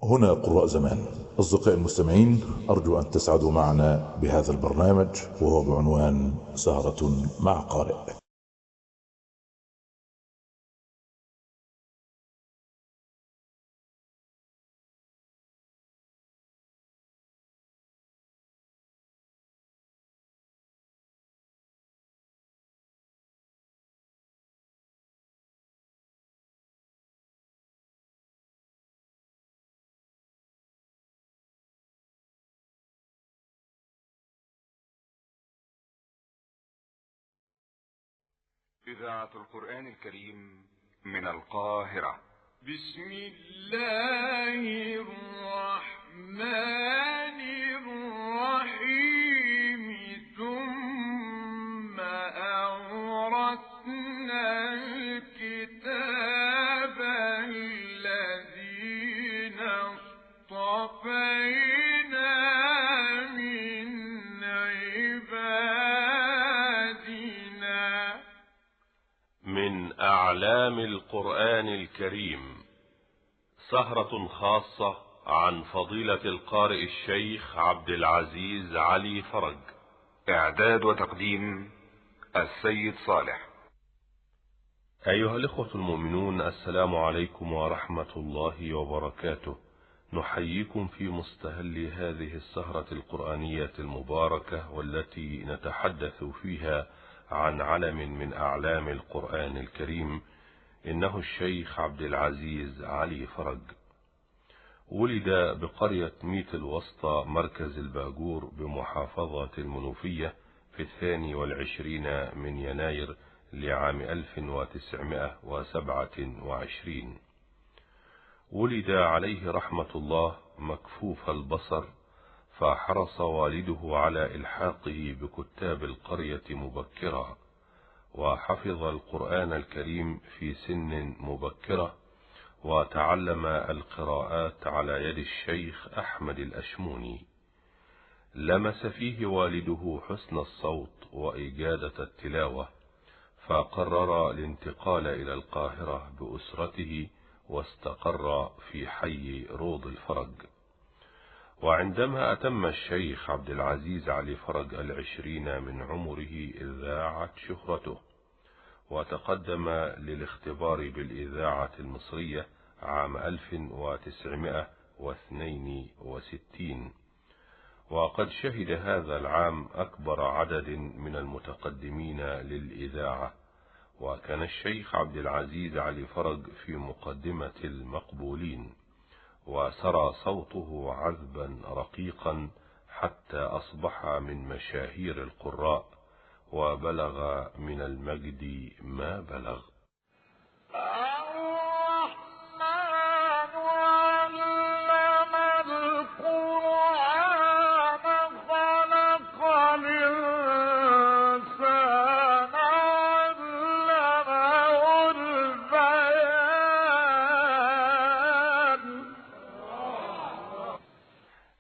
هنا قراء زمان. أصدقائي المستمعين، أرجو أن تسعدوا معنا بهذا البرنامج وهو بعنوان سهرة مع قارئ. إذاعة القرآن الكريم من القاهرة. بسم الله الرحمن الرحيم. ثم أورثنا الكتاب الذين اصطفينا من عبادنا. من أعلام القرآن الكريم، سهرة خاصة عن فضيلة القارئ الشيخ عبد العزيز علي فرج. إعداد وتقديم السيد صالح. أيها الإخوة المؤمنون، السلام عليكم ورحمة الله وبركاته. نحييكم في مستهل هذه السهرة القرآنية المباركة، والتي نتحدث فيها عن علم من أعلام القرآن الكريم، إنه الشيخ عبد العزيز علي فرج. ولد بقرية ميت الوسطى مركز الباجور بمحافظة المنوفية في 22 من يناير لعام 1927. ولد عليه رحمة الله مكفوف البصر، فحرص والده على إلحاقه بكتاب القرية مبكرا، وحفظ القرآن الكريم في سن مبكرة، وتعلم القراءات على يد الشيخ أحمد الأشموني. لمس فيه والده حسن الصوت وإجادة التلاوة، فقرر الانتقال إلى القاهرة بأسرته، واستقر في حي روض الفرج. وعندما أتم الشيخ عبد العزيز علي فرج 20 من عمره إذاعت شهرته، وتقدم للاختبار بالإذاعة المصرية عام 1962، وقد شهد هذا العام أكبر عدد من المتقدمين للإذاعة، وكان الشيخ عبد العزيز علي فرج في مقدمة المقبولين، وسرى صوته عذبا رقيقا حتى أصبح من مشاهير القراء، وبلغ من المجد ما بلغ. الرحمن علم القرآن، خلق الإنسان علمه البيان.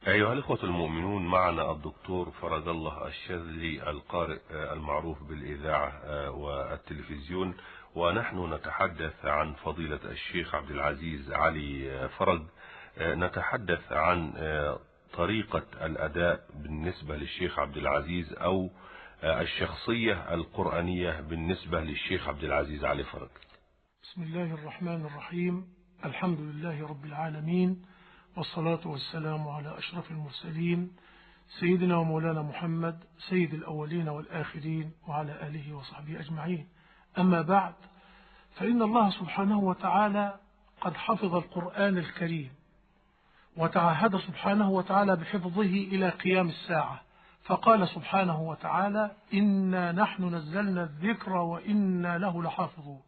أيها الإخوة المؤمنون، معنا الدكتور فرج الله الشاذلي القارئ المعروف بالإذاعة والتلفزيون، ونحن نتحدث عن فضيلة الشيخ عبد العزيز علي فرج. نتحدث عن طريقة الأداء بالنسبة للشيخ عبد العزيز، أو الشخصية القرآنية بالنسبة للشيخ عبد العزيز علي فرج. بسم الله الرحمن الرحيم. الحمد لله رب العالمين، والصلاة والسلام على أشرف المرسلين، سيدنا ومولانا محمد سيد الأولين والآخرين، وعلى آله وصحبه أجمعين. أما بعد، فإن الله سبحانه وتعالى قد حفظ القرآن الكريم، وتعهد سبحانه وتعالى بحفظه إلى قيام الساعة، فقال سبحانه وتعالى: إنا نحن نزلنا الذكر وإنا له لحافظون.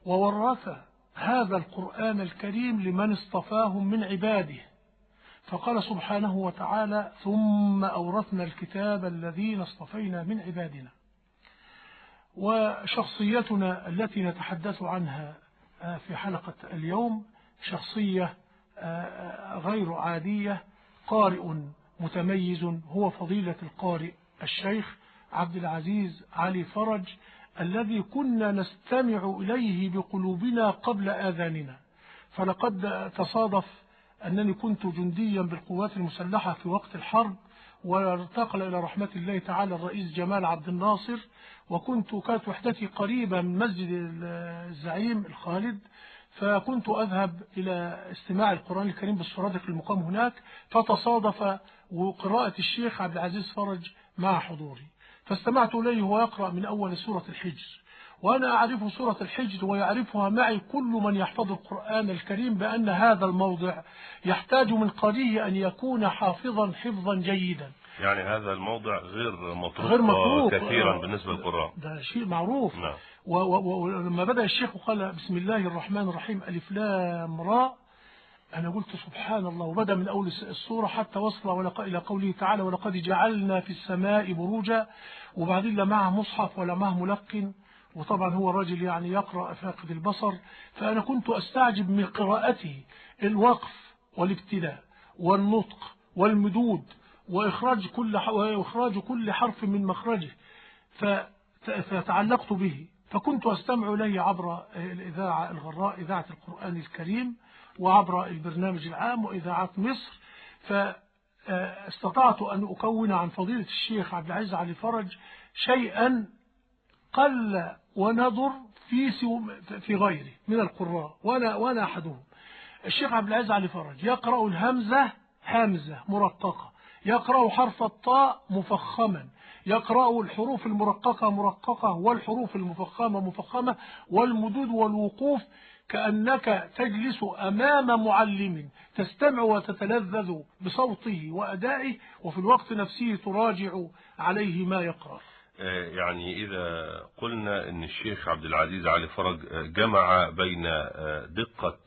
وورث هذا القرآن الكريم لمن اصطفاهم من عباده، فقال سبحانه وتعالى: ثم أورثنا الكتاب الذين اصطفينا من عبادنا. وشخصيتنا التي نتحدث عنها في حلقة اليوم شخصية غير عادية، قارئ متميز، هو فضيلة القارئ الشيخ عبد العزيز علي فرج، الذي كنا نستمع إليه بقلوبنا قبل آذاننا. فلقد تصادف أنني كنت جنديا بالقوات المسلحة في وقت الحرب، وارتقل إلى رحمة الله تعالى الرئيس جمال عبد الناصر، كانت وحدتي قريبة من مسجد الزعيم الخالد، فكنت أذهب إلى استماع القرآن الكريم بالسرادق المقام هناك، فتصادف وقراءة الشيخ عبد العزيز فرج مع حضوري، فاستمعت إليه ويقرأ من أول سورة الحجر، وأنا أعرف سورة الحجر ويعرفها معي كل من يحفظ القرآن الكريم بأن هذا الموضع يحتاج من قارئه أن يكون حافظا حفظا جيدا. يعني هذا الموضع غير مطروق كثيرا بالنسبة للقراء، ده شيء معروف. نعم. ولما بدأ الشيخ وقال بسم الله الرحمن الرحيم ألف لام راء، أنا قلت سبحان الله، وبدأ من أول السورة حتى وصل إلى قوله تعالى ولقد جعلنا في السماء بروجا، وبعدين لا معه مصحف ولا معه ملقن، وطبعا هو رجل يعني يقرأ فاقد البصر، فأنا كنت أستعجب من قراءته، الوقف والابتداء والنطق والمدود وإخراج كل حرف من مخرجه، فتعلقت به، فكنت أستمع إليه عبر الإذاعة الغراء إذاعة القرآن الكريم، وعبر البرنامج العام وإذاعات مصر، فاستطعت أن أكون عن فضيلة الشيخ عبد العزيز علي فرج شيئا قل ونظر في غيره من القراء، وأنا أحدهم. الشيخ عبد العزيز علي فرج يقرأ الهمزة همزة مرققة، يقرأ حرف الطاء مفخما، يقرأ الحروف المرققة مرققة والحروف المفخمة مفخمة، والمدود والوقوف كأنك تجلس أمام معلم تستمع وتتلذذ بصوته وأدائه، وفي الوقت نفسه تراجع عليه ما يقرأ. يعني إذا قلنا أن الشيخ عبد العزيز علي فرج جمع بين دقة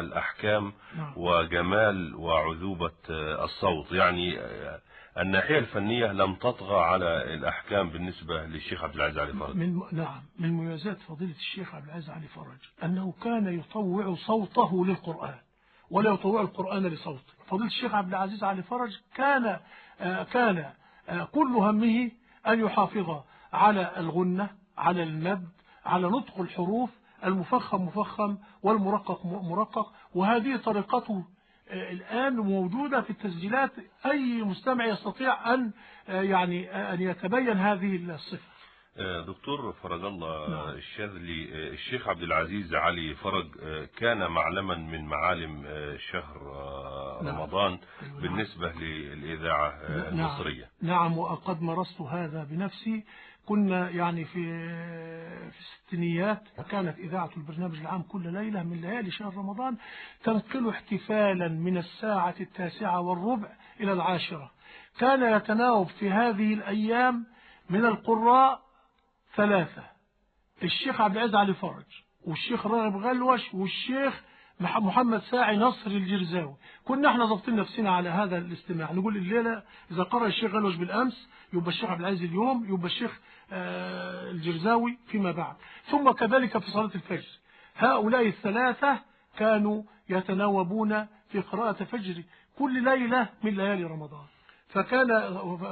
الأحكام وجمال وعذوبة الصوت، يعني الناحية الفنية لم تطغى على الأحكام بالنسبة للشيخ عبد العزيز علي فرج. نعم، من مميزات فضيلة الشيخ عبد العزيز علي فرج أنه كان يطوع صوته للقرآن ولا يطوع القرآن لصوته. فضيلة الشيخ عبد العزيز علي فرج كان كل همه أن يحافظ على الغنة، على المد، على نطق الحروف، المفخم مفخم والمرقق مرقق، وهذه طريقته الآن موجودة في التسجيلات، أي مستمع يستطيع أن يعني أن يتبين هذه الصفة. دكتور فرج الله الشاذلي، الشيخ عبد العزيز علي فرج كان معلما من معالم شهر رمضان بالنسبة للإذاعة المصرية. نعم، وقد مارست هذا بنفسي. كنا يعني في الستينيات كانت إذاعة البرنامج العام كل ليلة من ليالي شهر رمضان تنقل احتفالا من الساعة 9:15 إلى 10. كان يتناوب في هذه الأيام من القراء 3: الشيخ عبد العزيز علي فرج، والشيخ راغب غلوش، والشيخ محمد ساعي نصر الجرزاوي. كنا احنا ضابطين نفسنا على هذا الاستماع، نقول الليلة إذا قرأ الشيخ غلوش بالأمس يبقى الشيخ عبد العزيز اليوم، يبقى الشيخ الجرزاوي فيما بعد. ثم كذلك في صلاة الفجر هؤلاء الثلاثة كانوا يتناوبون في قراءة فجر كل ليلة من ليالي رمضان.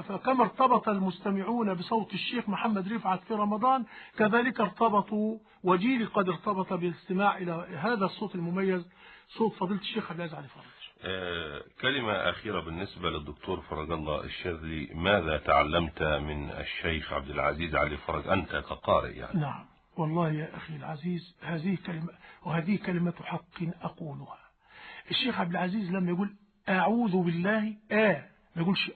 فكما ارتبط المستمعون بصوت الشيخ محمد رفعت في رمضان، كذلك ارتبطوا، وجيلي قد ارتبط بالاستماع إلى هذا الصوت المميز، صوت فضيلة الشيخ عبد العزيز علي فرج. كلمة أخيرة بالنسبة للدكتور فرج الله الشاذلي، ماذا تعلمت من الشيخ عبد العزيز علي فرج أنت كقارئ يعني؟ نعم، والله يا أخي العزيز، هذه كلمة، وهذه كلمة حق أقولها. الشيخ عبد العزيز لما يقول أعوذ بالله ما يقولش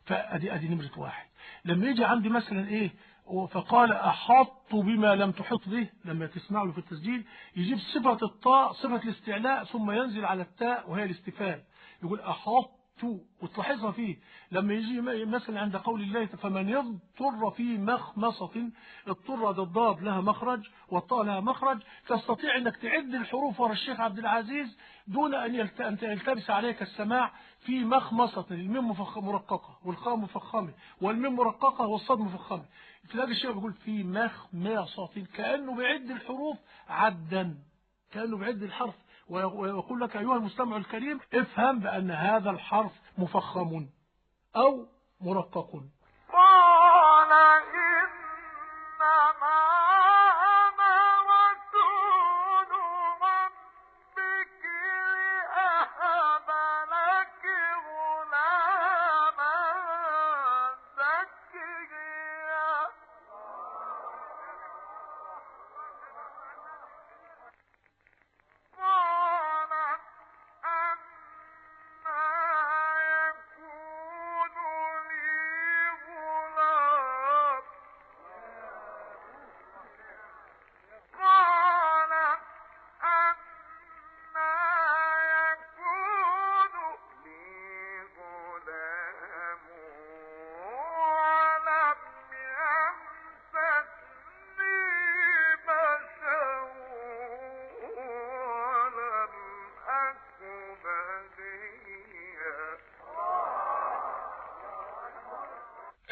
فأدي نمرة واحد. لما يجي عندي مثلا إيه، فقال أحط بما لم تحط به، لما تسمع له في التسجيل يجيب صفة الطاء صفة الاستعلاء ثم ينزل على التاء وهي الاستفال، يقول أحط، وتلاحظها فيه لما يجي مثلا عند قول الله فمن اضطر في مخمصة، اضطر ده الضاد لها مخرج والطاء لها مخرج، تستطيع انك تعد الحروف ورا الشيخ عبد العزيز دون ان يلتبس عليك السماع. في مخمصة الميم مرققة والخاء مفخمة والميم مرققة والصاد مفخمة، تلاقي الشيخ بيقول في مخمصة كأنه بيعد الحروف عدا، كأنه بيعد الحرف، ويقول لك أيها المستمع الكريم افهم بأن هذا الحرف مفخم أو مرقق. قال إنما أنا رسول ربك لأهب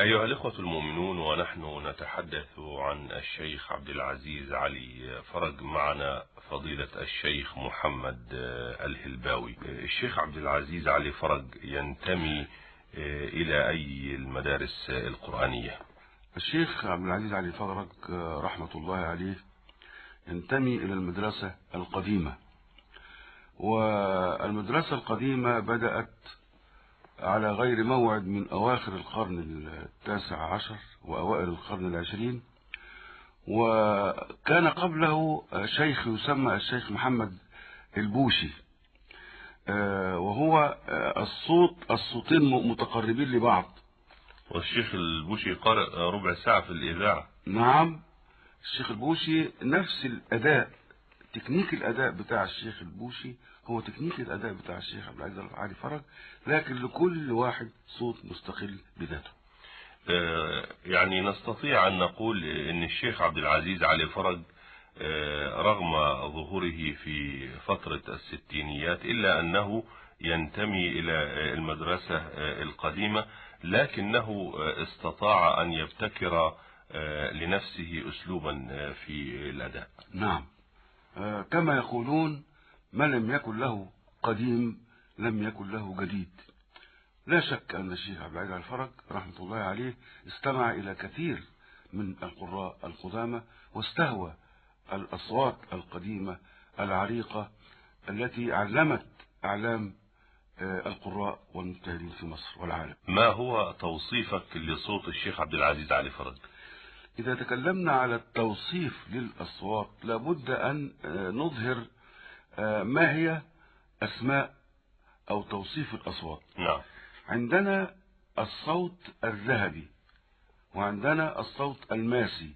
أيها الإخوة المؤمنون، ونحن نتحدث عن الشيخ عبد العزيز علي فرج، معنا فضيلة الشيخ محمد الهلباوي. الشيخ عبد العزيز علي فرج ينتمي إلى أي المدارس القرآنية؟ الشيخ عبد العزيز علي فرج رحمة الله عليه ينتمي إلى المدرسة القديمة، والمدرسة القديمة بدأت على غير موعد من أواخر القرن 19 وأوائل القرن 20، وكان قبله شيخ يسمى الشيخ محمد البوشي، وهو الصوتين متقربين لبعض. والشيخ البوشي قرأ ربع ساعة في الإذاعة. نعم، الشيخ البوشي نفس الأداء، تكنيك الأداء بتاع الشيخ البوشي هو تكنيك الأداء بتاع الشيخ عبد العزيز علي فرج، لكن لكل واحد صوت مستقل بذاته. يعني نستطيع أن نقول أن الشيخ عبد العزيز علي فرج رغم ظهوره في فترة الستينيات إلا أنه ينتمي إلى المدرسة القديمة، لكنه استطاع أن يبتكر لنفسه أسلوبا في الأداء. نعم، كما يقولون ما لم يكن له قديم لم يكن له جديد. لا شك أن الشيخ عبد العزيز علي فرج رحمة الله عليه استمع إلى كثير من القراء القدامى، واستهوى الأصوات القديمة العريقة التي علمت أعلام القراء والمجتهدين في مصر والعالم. ما هو توصيفك لصوت الشيخ عبد العزيز علي فرج؟ إذا تكلمنا على التوصيف للأصوات لابد أن نظهر ما هي أسماء أو توصيف الأصوات. نعم. عندنا الصوت الذهبي، وعندنا الصوت الماسي،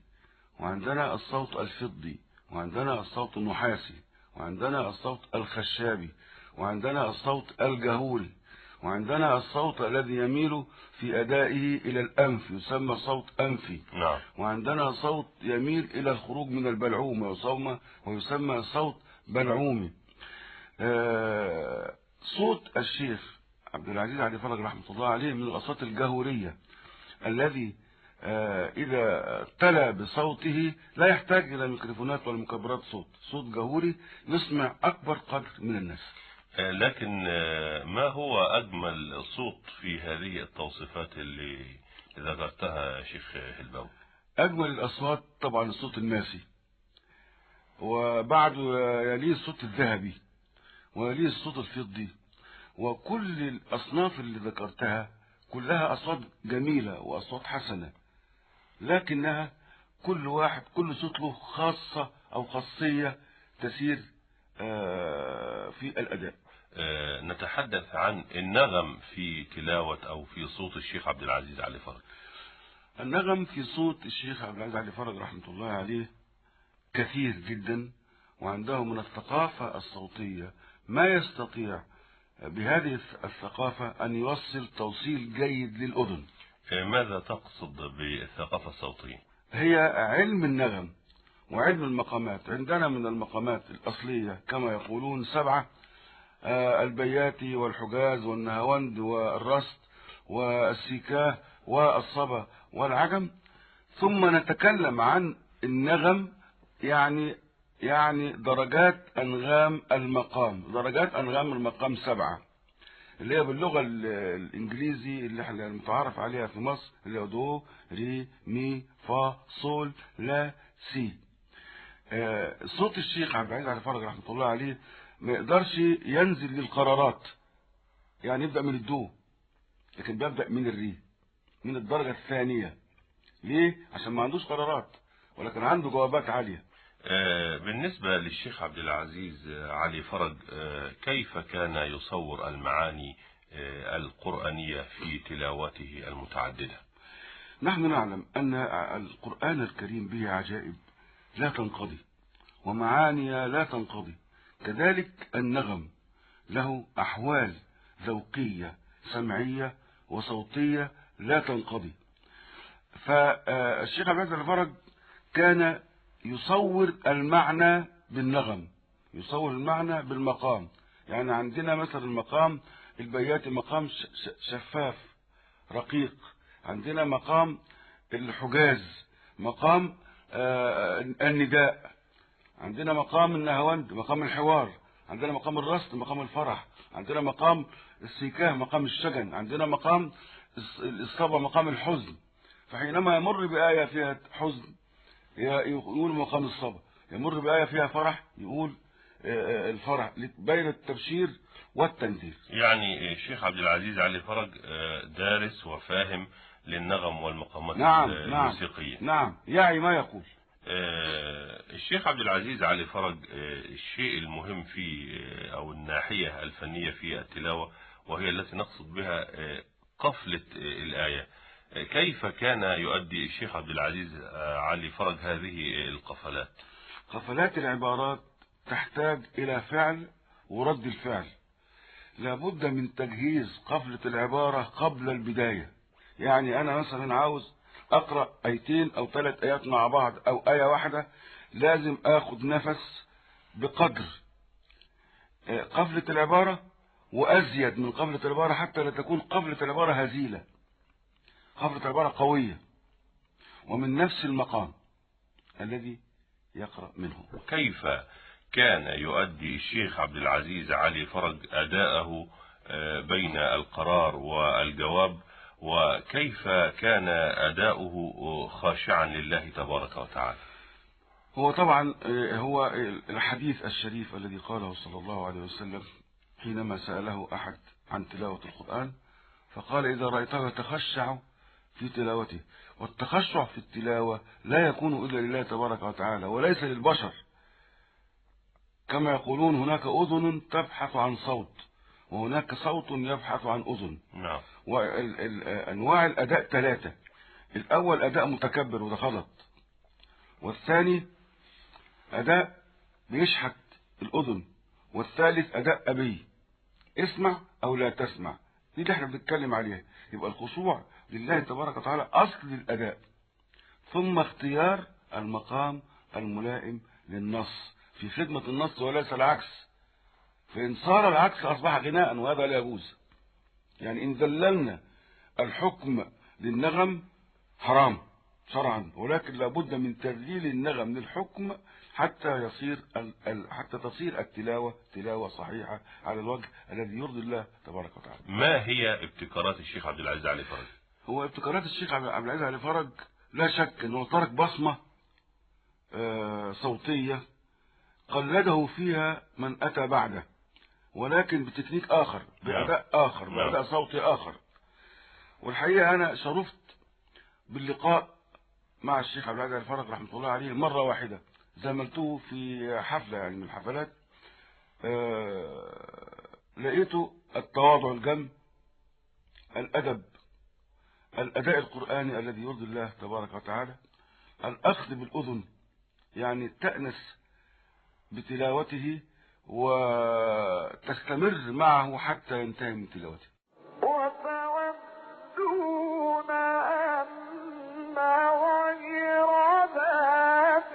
وعندنا الصوت الفضي، وعندنا الصوت النحاسي، وعندنا الصوت الخشابي، وعندنا الصوت الجهوري، وعندنا الصوت الذي يميل في أدائه إلى الأنف يسمى صوت أنفي. نعم. وعندنا صوت يميل إلى الخروج من البلعوم ويسمى صوت بلعومي. صوت الشيخ عبد العزيز علي فرج رحمة الله عليه من الأصوات الجهورية الذي إذا تلا بصوته لا يحتاج إلى ميكروفونات ولا مكبرات صوت، صوت جهوري يسمع أكبر قدر من الناس. لكن ما هو أجمل صوت في هذه التوصيفات اللي ذكرتها شيخ هلباوي؟ أجمل الأصوات طبعا الصوت الماسي، وبعده يليه الصوت الذهبي، ويليه الصوت الفضي، وكل الأصناف اللي ذكرتها كلها أصوات جميلة وأصوات حسنة، لكنها كل واحد كل صوت له خاصة أو خاصية تسير في الأداء. نتحدث عن النغم في تلاوة أو في صوت الشيخ عبد العزيز علي فرج. النغم في صوت الشيخ عبد العزيز علي فرج رحمة الله عليه كثير جدا، وعنده من الثقافة الصوتية ما يستطيع بهذه الثقافة أن يوصل توصيل جيد للأذن. ماذا تقصد بالثقافة الصوتية؟ هي علم النغم وعلم المقامات. عندنا من المقامات الأصلية كما يقولون 7: البياتي والحجاز والنهاوند والرست والسيكاه والصبا والعجم. ثم نتكلم عن النغم، يعني درجات أنغام المقام. درجات أنغام المقام 7، اللي هي باللغة الإنجليزي اللي احنا المتعارف عليها في مصر، اللي هو دو ري مي فا صول لا سي. صوت الشيخ عبد العزيز علي فرج رحمة الله عليه ما يقدرش ينزل للقرارات، يعني يبدأ من الدو، لكن بيبدأ من الري، من الدرجة الثانية. ليه؟ عشان ما عندوش قرارات، ولكن عنده جوابات عالية. بالنسبة للشيخ عبد العزيز علي فرج، كيف كان يصور المعاني القرآنية في تلاوته المتعددة؟ نحن نعلم أن القرآن الكريم به عجائب لا تنقضي ومعاني لا تنقضي. كذلك النغم له أحوال ذوقية سمعية وصوتية لا تنقضي. فالشيخ عبد العزيز علي فرج كان يصور المعنى بالنغم، يصور المعنى بالمقام. يعني عندنا مثلا المقام البياتي مقام شفاف رقيق، عندنا مقام الحجاز، مقام النداء، عندنا مقام النهاوند، مقام الحوار، عندنا مقام الرصد، مقام الفرح، عندنا مقام السيكاه، مقام الشجن، عندنا مقام الصبا، مقام الحزن. فحينما يمر بآية فيها حزن يقول مقام الصبا، يمر بآية فيها فرح يقول الفرح، بين التبشير والتنذير. يعني الشيخ عبد العزيز علي فرج دارس وفاهم للنغم والمقامات. نعم، الموسيقية. نعم، يعني ما يقول الشيخ عبد العزيز علي فرج. الشيء المهم في أو الناحية الفنية في التلاوة، وهي التي نقصد بها قفلة الآية، كيف كان يؤدي الشيخ عبد العزيز علي فرج هذه القفلات؟ قفلات العبارات تحتاج إلى فعل ورد الفعل. لابد من تجهيز قفلة العبارة قبل البداية. يعني أنا مثلا عاوز أقرأ آيتين أو 3 آيات مع بعض أو آية واحدة، لازم آخد نفس بقدر قفلة العبارة وأزيد من قفلة العبارة حتى لا تكون قفلة العبارة هزيلة، قفلة العبارة قوية ومن نفس المقام الذي يقرأ منه. كيف كان يؤدي الشيخ عبد العزيز علي فرج أداءه بين القرار والجواب، وكيف كان أداؤه خاشعا لله تبارك وتعالى؟ هو طبعا هو الحديث الشريف الذي قاله صلى الله عليه وسلم حينما سأله أحد عن تلاوة القرآن، فقال: إذا رأيته يتخشع في تلاوته. والتخشع في التلاوة لا يكون إلا لله تبارك وتعالى وليس للبشر، كما يقولون هناك أذن تبحث عن صوت وهناك صوت يبحث عن أذن. نعم. وأنواع الأداء 3: الأول أداء متكبر وده غلط، والثاني أداء بيشحت الأذن، والثالث أداء أبي، اسمع أو لا تسمع. دي اللي احنا بنتكلم عليها. يبقى الخشوع لله تبارك وتعالى أصل الأداء، ثم اختيار المقام الملائم للنص في خدمة النص وليس العكس. فإن صار العكس أصبح غناء، وهذا لا يجوز. يعني إن ذللنا الحكم للنغم حرام شرعا، ولكن لابد من تذليل النغم للحكم حتى حتى تصير التلاوة تلاوة صحيحة على الوجه الذي يرضي الله تبارك وتعالى. ما هي ابتكارات الشيخ عبد العزيز علي فرج؟ هو ابتكارات الشيخ عبد العزيز علي فرج لا شك أنه ترك بصمة صوتية قلده فيها من أتى بعده، ولكن بتكنيك آخر، بأداء آخر، بأداء صوتي آخر. والحقيقة أنا شرفت باللقاء مع الشيخ عبد العزيز علي فرج رحمة الله عليه مرة واحدة، زملته في حفلة يعني من الحفلات، لقيته التواضع الجم، الأدب، الأداء القرآني الذي يرضي الله تبارك وتعالى، الأخذ بالأذن، يعني تأنس بتلاوته وتستمر معه حتى ينتهي من تلاوته. وتودون أن غير ذات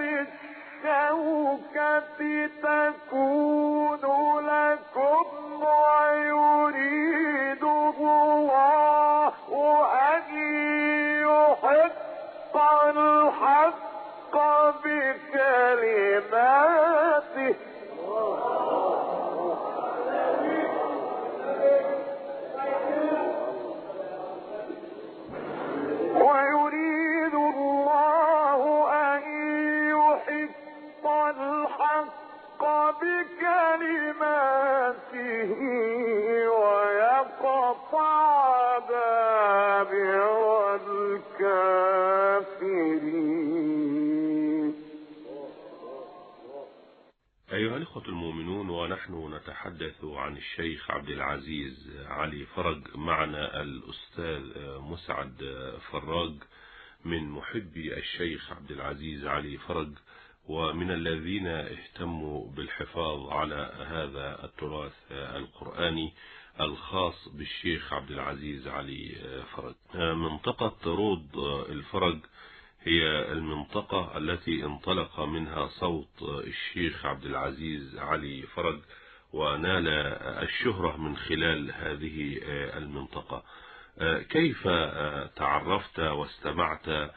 الشوكة تكون لكم، ويريد الله أن يحق الحق بكلماته. ويريد الله أن يحق الحق بكلماته ويقطع دابر الكافرين. أيها الأخوة المؤمنون، ونحن نتحدث عن الشيخ عبد العزيز علي فرج، معنا الأستاذ مسعد فراج من محبي الشيخ عبد العزيز علي فرج، ومن الذين اهتموا بالحفاظ على هذا التراث القرآني الخاص بالشيخ عبد العزيز علي فرج. منطقة روض الفرج هي المنطقة التي انطلق منها صوت الشيخ عبد العزيز علي فرج، ونال الشهرة من خلال هذه المنطقة. كيف تعرفت واستمعت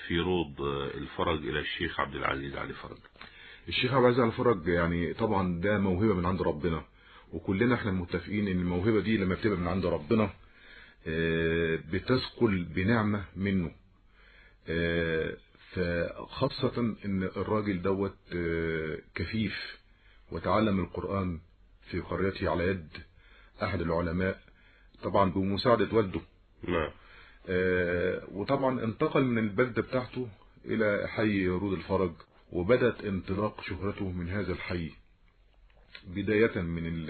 في روض الفرج إلى الشيخ عبد العزيز علي فرج؟ الشيخ عبد العزيز علي فرج يعني طبعا ده موهبة من عند ربنا، وكلنا احنا متفقين ان الموهبة دي لما بتبقى من عند ربنا بتثقل بنعمة منه، فخاصة ان الراجل دوت كفيف وتعلم القرآن في قريته على يد احد العلماء طبعا بمساعدة والده. نعم. وطبعا انتقل من البلدة بتاعته الى حي روض الفرج، وبدأت انطلاق شهرته من هذا الحي، بداية من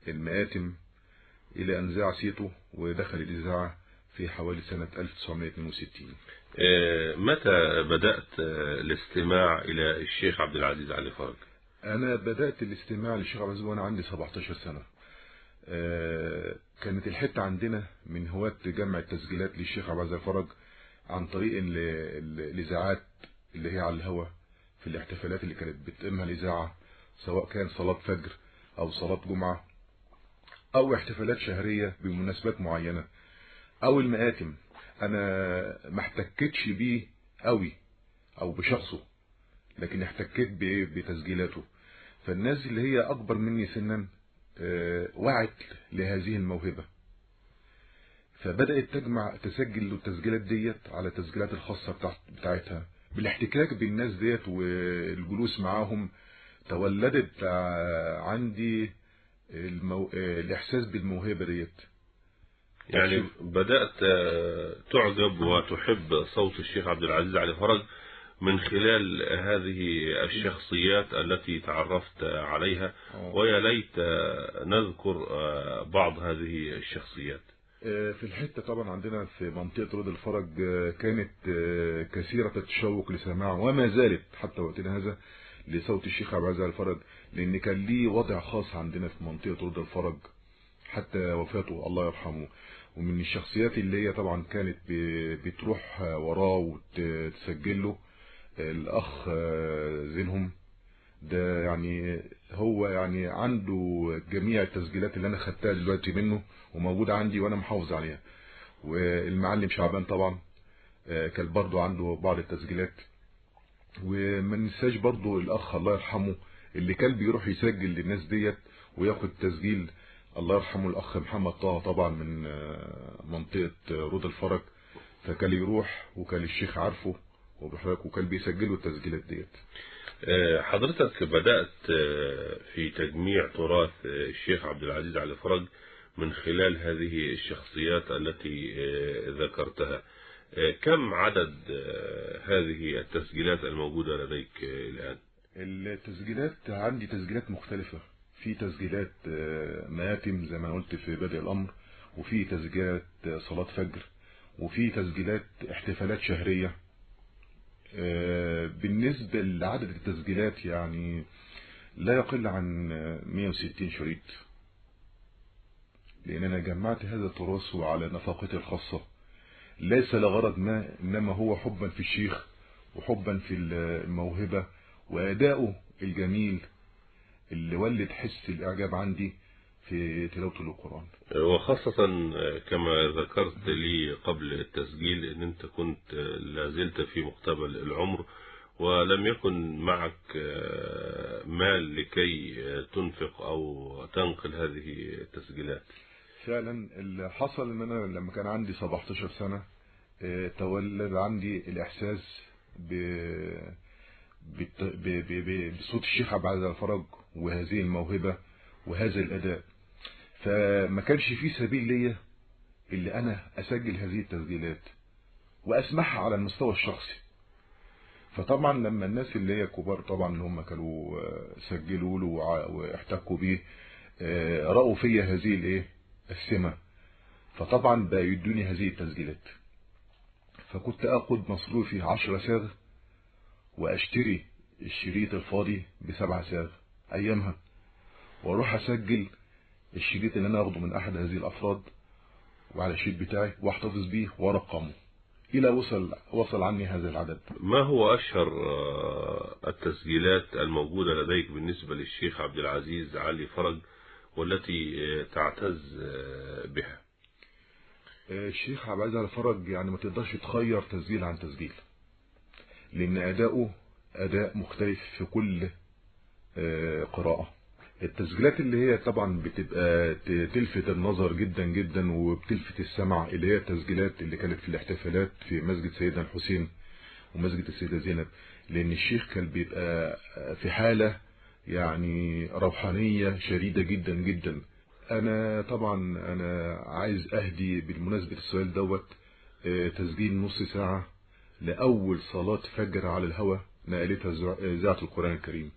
المآتم إلى أن ذاع صيته ودخل الإذاعة في حوالي سنة 1962. متى بدأت الاستماع إلى الشيخ عبد العزيز علي فرج؟ أنا بدأت الاستماع للشيخ عبد العزيز وأنا عندي 17 سنة. كانت الحتة عندنا من هواة جمع التسجيلات للشيخ عبد العزيز فرج عن طريق الإذاعات اللي هي على الهواء في الاحتفالات اللي كانت بتقيمها الإذاعة، سواء كان صلاة فجر أو صلاة جمعة أو احتفالات شهرية بمناسبات معينة أو المآتم. أنا ما احتكتش بيه قوي أو بشخصه، لكن احتكيت بتسجيلاته. فالناس اللي هي أكبر مني سنا وعت لهذه الموهبة، فبدأت تجمع تسجل التسجيلات ديت على التسجيلات الخاصة بتاعتها. بالاحتكاك بالناس ديت والجلوس معاهم تولدت عندي الإحساس بالموهبة ديت. يعني بدأت تعجب وتحب صوت الشيخ عبد العزيز علي فرج من خلال هذه الشخصيات التي تعرفت عليها، ويا ليت نذكر بعض هذه الشخصيات. في الحتة طبعا عندنا في منطقة روض الفرج كانت كثيرة التشوق لسماعه، وما زالت حتى وقتنا هذا، لصوت الشيخ عبد العزيز علي فرج، لأن كان ليه وضع خاص عندنا في منطقة روض الفرج حتى وفاته الله يرحمه. ومن الشخصيات اللي هي طبعا كانت بتروح وراه وتسجل له الأخ زينهم ده، يعني هو يعني عنده جميع التسجيلات اللي أنا خدتها دلوقتي منه وموجودة عندي وأنا محافظ عليها. والمعلم شعبان طبعا كان برضو عنده بعض التسجيلات. وما ننساش برضو الأخ الله يرحمه اللي كان بيروح يسجل للناس ديت وياخد تسجيل، الله يرحمه الأخ محمد طه طبعا من منطقة روض الفرج، فكان يروح وكان الشيخ عارفه وبحرك وكان بيسجلوا التسجيلات ديت. حضرتك بدأت في تجميع تراث الشيخ عبد العزيز علي فرج من خلال هذه الشخصيات التي ذكرتها، كم عدد هذه التسجيلات الموجودة لديك الآن؟ التسجيلات عندي تسجيلات مختلفة، في تسجيلات مآتم زي ما قلت في بدء الأمر، وفي تسجيلات صلاة فجر، وفي تسجيلات احتفالات شهرية. بالنسبة لعدد التسجيلات يعني لا يقل عن 160 شريط، لأن أنا جمعت هذا التراث على نفقتي الخاصة، ليس لغرض ما، إنما هو حبا في الشيخ وحبا في الموهبة وأداؤه الجميل اللي ولد حس الإعجاب عندي في تلاوته للقرآن. وخاصة كما ذكرت لي قبل التسجيل أن أنت كنت لازلت في مقتبل العمر ولم يكن معك مال لكي تنفق أو تنقل هذه التسجيلات. فعلا اللي حصل أن أنا لما كان عندي 17 سنة تولد عندي الإحساس بصوت الشيخ عبد العزيز الفرج وهذه الموهبة وهذا الأداء، فما كانش في سبيل ليا اللي أنا أسجل هذه التسجيلات وأسمعها على المستوى الشخصي. فطبعا لما الناس اللي هي كبار طبعا اللي هم كانوا سجلوا له واحتكوا بيه رأوا فيا هذه الايه السمة، فطبعا بقى يدوني هذه التسجيلات. فكنت اخد مصروفي 10 صاغ واشتري الشريط الفاضي ب7 صاغ ايامها، واروح اسجل الشريط اللي انا اخده من احد هذه الافراد وعلى الشريط بتاعي واحتفظ بيه وارقمه الى وصل عني هذا العدد. ما هو اشهر التسجيلات الموجودة لديك بالنسبة للشيخ عبد العزيز علي فرج والتي تعتز بها؟ الشيخ عبد العزيز علي فرج يعني ما تقدرش تخير تسجيل عن تسجيل، لأن أداؤه أداء مختلف في كل قراءة. التسجيلات اللي هي طبعا بتبقى تلفت النظر جدا جدا وبتلفت السمع، اللي هي التسجيلات اللي كانت في الاحتفالات في مسجد سيدنا الحسين ومسجد السيدة زينب، لأن الشيخ كان بيبقى في حالة يعني روحانية شديدة جدا جدا. أنا طبعا أنا عايز أهدي بالمناسبة السؤال دوت تسجيل نص ساعة لأول صلاة فجر على الهوى نقلتها إذاعة القرآن الكريم.